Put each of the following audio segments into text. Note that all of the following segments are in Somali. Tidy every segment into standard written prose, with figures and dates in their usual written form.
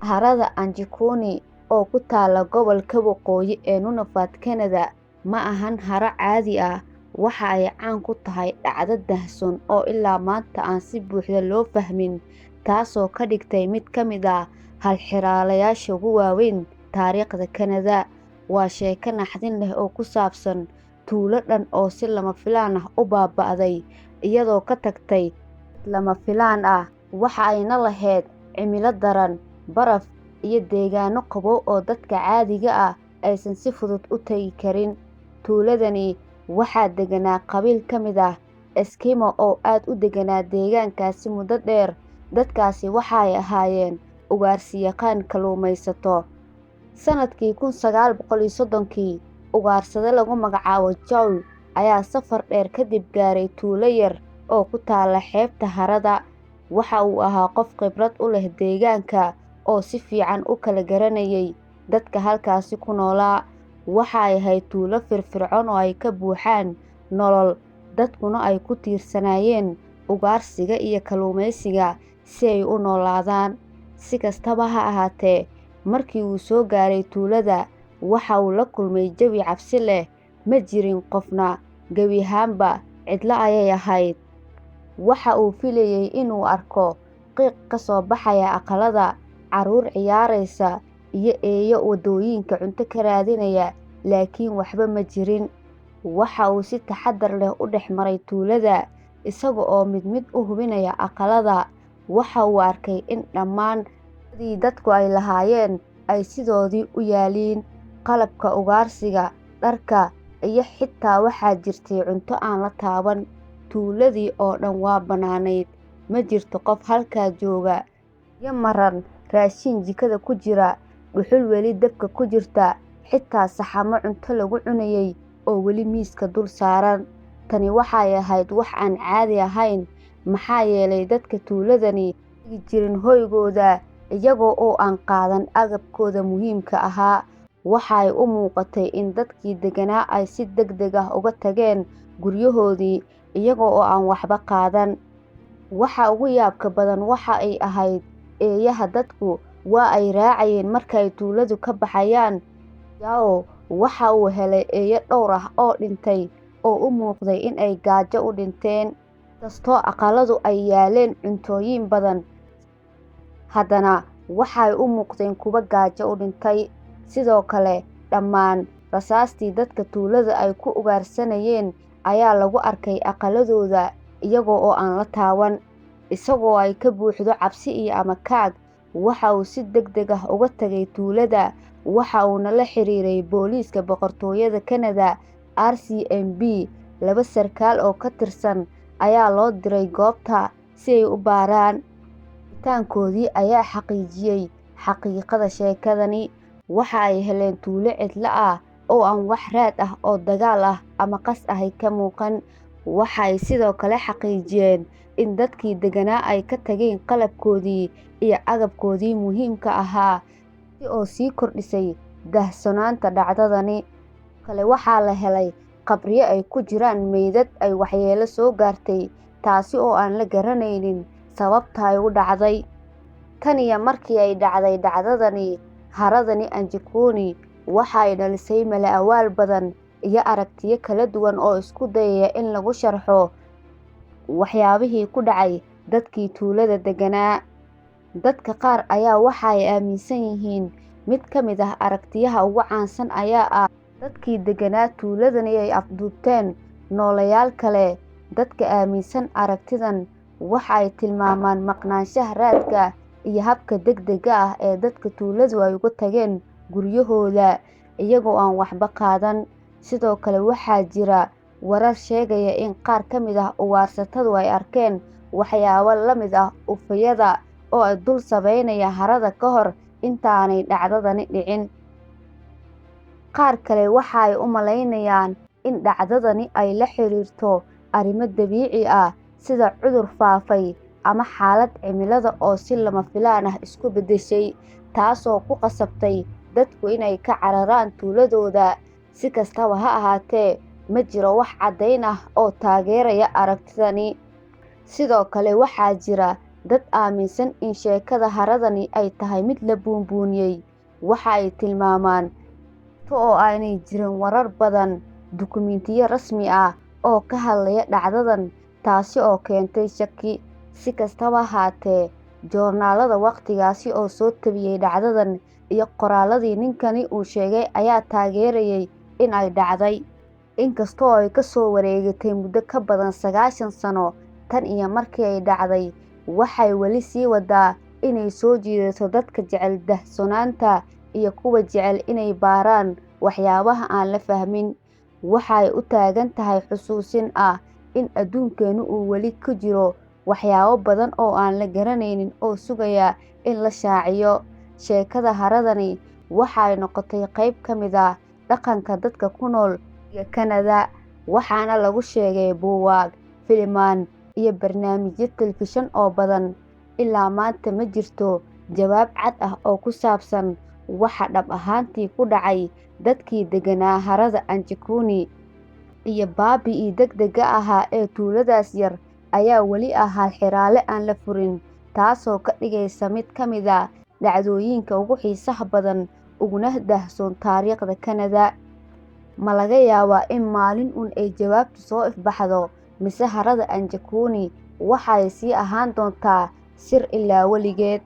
Harada Anjikuni, oo ku taalla gobolka waqooyi ee Nunavut, Kanada, ma ahan haro caadi ah. Waxa ay caan ku tahay dhacdo daahsoon oo ilaa maanta aan si buuxda loo fahmin, taasoo ka dhigtay mid ka mid ah halxiraalayaasha ugu waaweyn taariikhda Kanada. Waa sheeko naxdin leh oo ku saabsan tuulo dhan oo si lama filaan ah u baaba'day, iyadoo ka tagtay mid lama filaan ah. Waxa ayna lahayd cimilo daran, baraf, iyo deegaanno qabow oo dadka caadiga ah aysan si fudud u tagi karin. Tuuladani waxaa deganaa qabiil ka mid ah Eskimo oo aad u degganaa deegaankaasi muddo dheer. Dadkaasi waxa ay ahaayeen ugaarsiyaqaan kalluumaysato. Sanadkii 1930kii, ugaarsade lagu magacaabo Joe ayaa safar dheer kadib gaaray tuulo yar oo ku taalla xeebta harada. Waxa uu ahaa qof khibrad u leh deegaanka oo si fiican u kala garanayay dadka halkaasi ku noolaa. Waxa ay ahayd tuulo firfircoon oo ay ka buuxaan nolol, dadkuna ay ku tiirsanaayeen ugaarsiga iyo kalluumaysiga si ay u noolaadaan. Si kastaba ha ahaatee, markii uu soo gaaray tuulada, waxa uu la kulmay jawi cabsi leh. Ma jirin qofna, gebi ahaanba cidlo ayay ahayd. Waxa uu filayay inuu arko qiiq ka soo baxaya aqalada, carruur ciyaaraysa, iyo eeyo waddooyinka cunto ka raadinaya, laakiin waxba ma jirin. Waxa uu si taxaddar leh u dhex maray tuulada, isaga oo mid mid u hubinaya aqalada. Waxa uu arkay in dhammaan dii dadku ay lahaayeen ay sidoodii u yaalliin: qalabka ugaarsiga, dharka, iyo xitaa waxaa jirtay cunto aan la taaban. Tuuladii oo dhan waa bannaanayd, ma jirto qof halkaa jooga. Biyo maran, raashin jikada ku jira, dhuxul weli dabka ku jirta, xitaa saxamo cunto lagu cunayay oo weli miiska dul saaran. Tani waxay ahayd wax aan caadi ahayn, maxaa yeelay dadka tuuladani tagi jirin hoygooda iyaga oo aan qaadan agabkooda muhiimka ahaa. Waxa ay u muuqatay in dadkii degganaa ay si degdeg ah uga tageen guryahoodii iyaga oo aan waxba qaadan. Waxa ugu yaabka badan waxa ay ahayd eeyaha dadku waa ay raacayeen marka ay tuuladu ka baxayaan. Joe waxa uu helay eeyo dhowr ah oo dhintay, oo u muuqday in ay gaajo u dhinteen. Inkastoo aqaladu ay yaaleen cuntooyin badan, haddana waxay u muuqdeen kuwo gaajo u dhintay. Sidoo kale, dhammaan rasaastii dadka tuulada ay ku ugaarsanayeen ayaa lagu arkay aqaladooda iyaga oo aan la taaban. Isagoo ay ka buuxdo cabsi iyo amakaag, waxa uu si degdeg ah uga tagay tuulada, waxa uuna la xiriiray booliiska Boqortooyada Kanada RCMP. Laba sarkaal oo ka tirsan ayaa loo diray goobta si ay u baaraan. Baaritaankoodii ayaa xaqiijiyay xaqiiqada sheekadani. Waxa ay heleen tuulo cidlo ah oo aan wax raad ah oo dagaal ah ama qas ahi ka muuqan. Waxa ay sidoo kale xaqiijiyeen in dadkii degganaa ay ka tageen qalabkoodii iyo agabkoodii muhiimka ahaa, taasi oo sii kordhisay daahsoonaanta dhacdadani. Sidoo kale, waxaa la helay qabriyo ay ku jiraan meydad ay waxyeello soo gaartay, taasi oo aan la garanaynin sababta ay u dhacday. Tan iyo markii ay dhacday dhacdadani, haradani Anjikuni waxa ay dhalisay mala-awaal badan iyo aragtiyo kala duwan oo isku dayaya in lagu sharxo waxyaabihii ku dhacay dadkii tuulada degganaa. Dadka qaar ayaa waxa ay aaminsan yihiin mid ka mid ah aragtiyaha ugu caansan ayaa ah dadkii degganaa tuuladani ay afduubteen nooleyaal kale. Dadka aaminsan aragtidan waxa ay tilmaamaan maqnaanshaha raadka iyo habka degdega ah ee dadka tuuladu ay uga tageen guryahooda iyaga oo aan waxba qaadan. Sidoo kale, waxaa jira warar sheegaya in qaar ka mid ah ugaarsatadu ay arkeen waxyaabo la mid ah ufyada oo dul sabeynaya harada ka hor intaanay dhacdadani dhicin. Qaar kale waxa ay u malaynayaan in dhacdadani ay la xiriirto arrimo dabiici ah sida cudur faafay ama xaalad cimilada oo si lama filaan ah isu beddeshay, taasoo ku qasabtay dadku inay ka cararaan tuuladooda. Si kastaba ha ahaatee, ma jiro wax caddayn ah oo taageeraya aragtidani. Sidoo kale, waxaa jira Dad aaminsan in sheekada haradani ay tahay mid la buunbuuniyay waxa ay tilmaamaan oo aanay jirin warar badan, dukumiintiyo rasmi ah oo ka hadlaya dhacdadan, taasi oo keentay shaki. Si kastaba ha ahaatee, joornaalada waqtigaasi oo soo tabiyay dhacdadan iyo qoraalladii ninkani uu sheegay ayaa taageerayay in ay dhacday. Inkasta oo ay ka soo wareegatay muddo ka badan 90 sano tan iyo markii ay dhacday, waxay weli sii wadaa inay soo jiidato dadka jecel daahsoonaanta iyo kuwa jecel inay baaraan waxyaabaha aan la fahmin. Waxa ay u taagan tahay xusuusin ah in adduunkeenu uu weli ku jiro waxyaabo badan oo aan la garanayn oo sugaya in la shaaciyo. Sheekada haradani waxa ay noqotay qayb ka mid ah dhaqanka dadka ku nool Kanada, waxaana lagu sheegay buugaag, filimaan, iyo barnaamijyo telefishin oo badan. Ilaa maanta ma jirto jawaab cad ah oo ku saabsan waxa dhab ahaantii ku dhacay dadkii deganaa harada Anjikuni, iyo baabi'ii degdega ahaa ee tuuladaas yar ayaa weli ah hal xiraale aan la furin, taasoo ka dhigaysa mid ka mid ah dhacdooyinka ugu xiisaha badan uguna daahsoon taariikhda Kanada. Ma laga yaabaa in maalin uun ay jawaabtu soo ifbaxdo, mise harada Anjikuni waxa ay sii ahaan doontaa sir ilaa weligeed?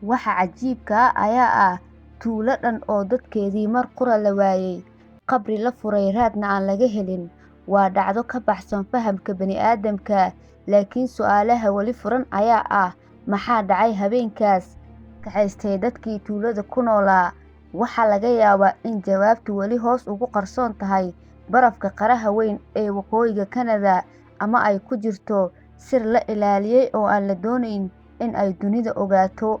Waxa cajiibka ah ayaa ah tuulo dhan oo dadkeedii mar qura la waayay, qabri la furay raadna aan laga helin. Waa dhacdo ka baxsan fahamka bani'aadamka, laakiin su'aalaha weli furan ayaa ah: maxaa dhacay habeenkaas? Kaxaystay dadkii tuulada ku noolaa? Waxaa laga yaabaa in jawaabtu weli hoos ugu qarsoon tahay barafka qaraha weyn ee waqooyiga Kanada, ama ay ku jirto sir la ilaaliyay oo aan la doonayn in ay dunidu ogaato.